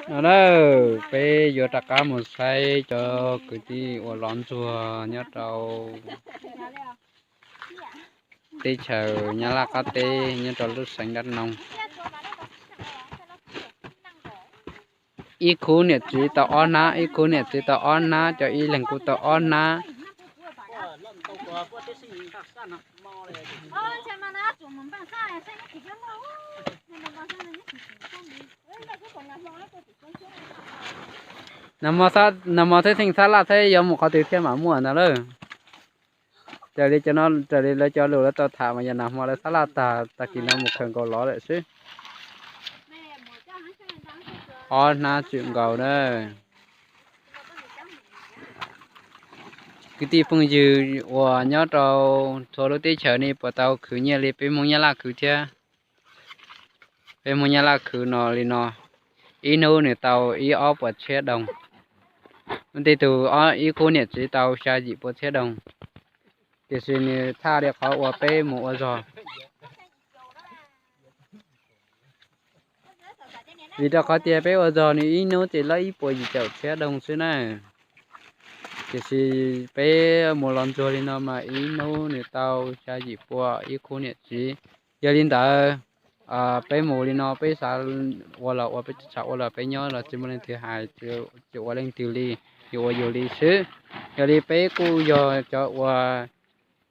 No na, peb yuav rov qab mus saib cov kwv tij uas lov ntsuag nyob rau teb chaws Nyab Laj qab teb nyob rau lub xeev Dab Noo. Ib khub niam txiv tau ob hnab, ib khub niam txiv tau ob hnab, cov ib leeg kuj tau ob hnab. Nag hmo thiab theej xab laj thiab yuav mus qhov twg thiaj mam muaj ntag lawm. Raws li cov no, raws li lawv cov lus lawv tau tham mas yog nag hmo lawv xab laj tag, tag kis no mus khaws nkaus lov lawm xwb. Ob hnab tswm nkaus na. Kwv tij phooj ywg uas nyob rau txhua lub teb chaws ne puas tau khwv nyiaj li peb Hmoob Nyab Laj khwv thiab? Peb Hmoob Nyab Laj khwv no li no, ib hnub nws tau ib ob puas txhiab doos, tej tug ib khub niam txiv tau xya yim puas txhiab doos, tiam sis nws tshaj li qhov uas peb mus ua zog. Vim rau qhov tias peb ua zog nws ib hnub ces lawm ib puas yim caum txhiab doos xwb na. Tiam sis peb mus los ntsuag li no mas ib hnub nws tau xya yim pua ib khub niam txiv. Yog li ntawd, peb mus li no peb xav ua los ua, peb tsis xav ua los peb nyob los tsis muaj leej twg hais, tsis ua leej twg li, yuav ua yus li xwb. Yog li peb kuj yog cov uas,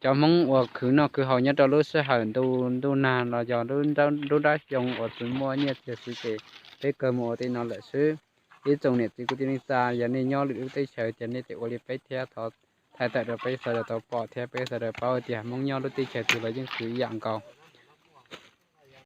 cov Hmoob uas khwv noj khwv haus nyob rau lub sij hawm ntuj nag los yog lub nruab xyoo uas tsis muaj nyiaj txiag xwb ces peb kawg mus ua tej no lawm xwb. Ib tsoom niam txiv kwv tij neej tsa, yog nej nyob lwm lub teb chaws ces nej tseem ua li peb thiab, thov thaij tawm rau peb sawv daws tau pom thiab peb sawv daws paub tias Hmoob nyob lub teb chaws twg los yeej khwv ib yam nkaus.